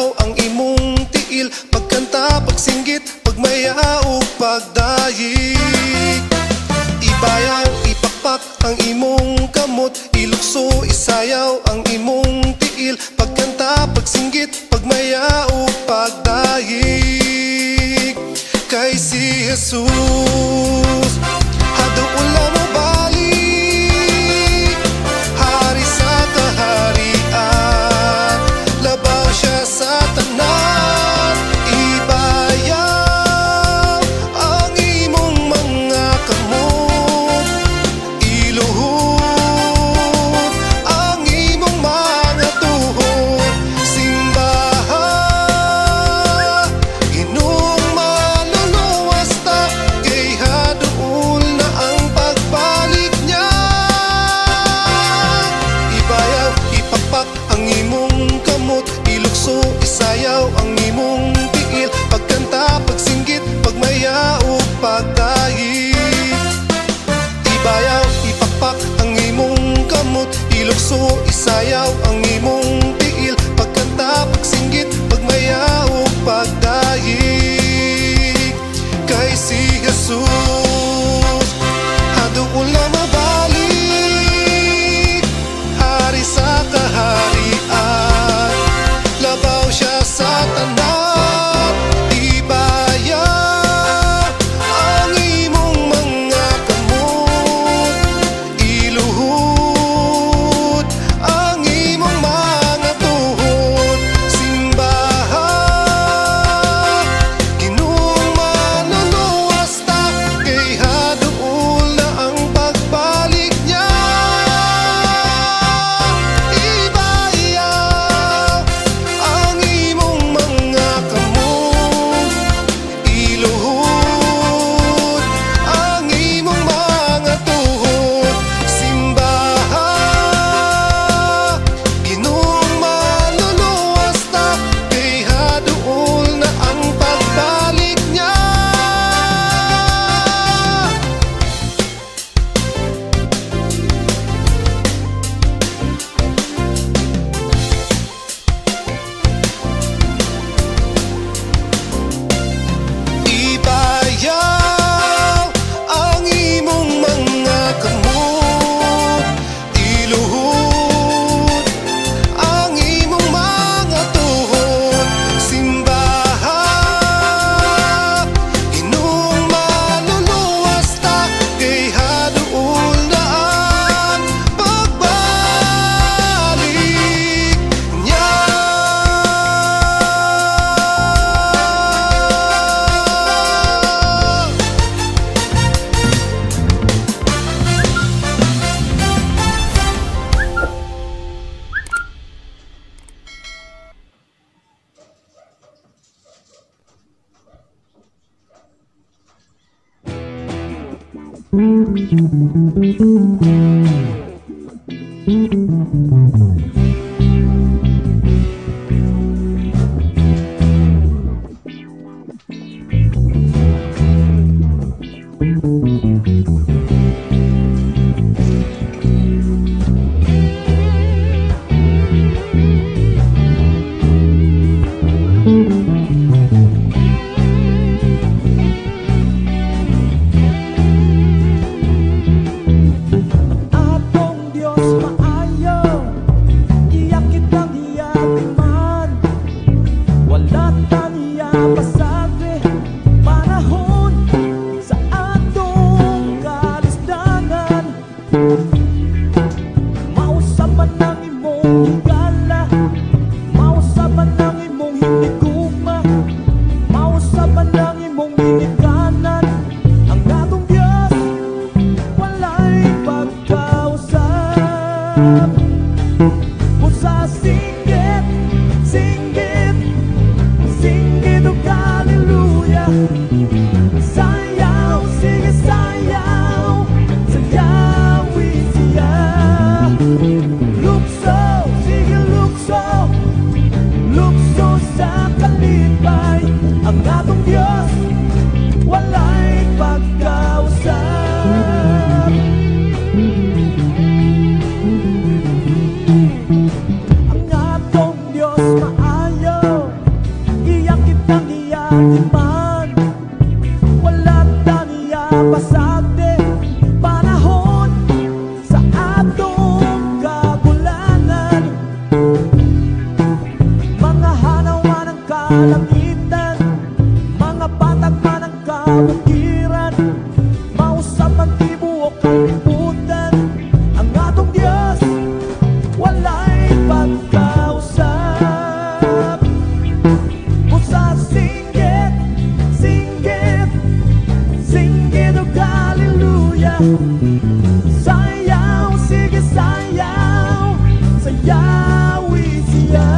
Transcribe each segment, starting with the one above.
Isayaw ang imong tiil, pagkanta, pagsinggit, pagmaya ug pagdayik. Ibayaw, ipakpak ang imong kamot, ilukso, isayaw ang imong tiil, pagkanta, pagsinggit, pagmaya ug pagdayik. Kay si Jesus haduol na mobalik, hari sa kaharian, labaw siya sa tanan. Ibayaw ang imong mga kamot, iluhod ang imong mga tuhod. Simbaha, Ginoong maluluwas ta, kay haduol na ang pagbalik niya. Ibayaw, ipakpak ang imong kamot, ilukso, isayaw ang imong tiil, pagkanta, pagsinggit, pagmaya ug pagdayik. Ibayaw, ipakpak ang imong kamot, ilukso, isayaw ang imong tiil, pagkanta, pagsinggit, pagmaya ug pagdayik. Kay si Jesus haduol na mabalik, hari sa kaharian, labaw siya sa tanan. Ibayaw ang imong mga kamot, iluhod ang imong mga tuhod. Simbaha, Ginoong manluluwas ta, kay haduol na ang pagbalik niya. Ibayaw ang imong mga kamot, iluhod ang imong mga tuhod. Simbaha, Ginoong manluluwas ta, kay haduol na ang pagbalik niya. Ibayaw ang imong mga kamot, iluhod ang imong mga tuhod. Simbaha, Ginoong manluluwas ta, kay haduol na ang pagbalik niya. Sayaw, sige sayaw, sayawi siya.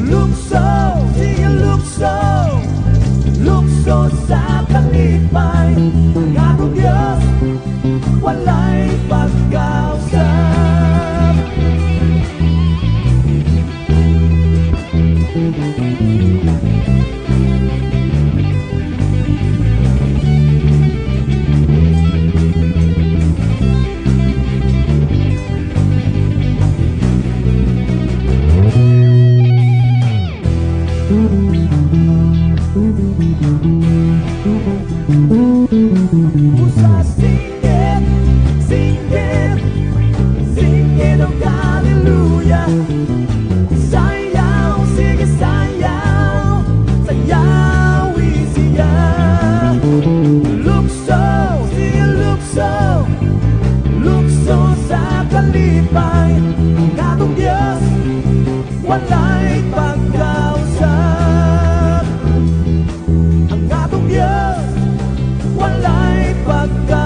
Lukso, sige lukso, lukso sa kalipay. Ang atong Diyos, walay pagkausap. Usa singit, singit, singit og hallelujah. Sayaw, sige sayaw, sayawi siya. Lukso, sige lukso, lukso sa kalipay. Ang atong Diyos, walay pagkausap. Ang atong Diyos, walay pagkausap.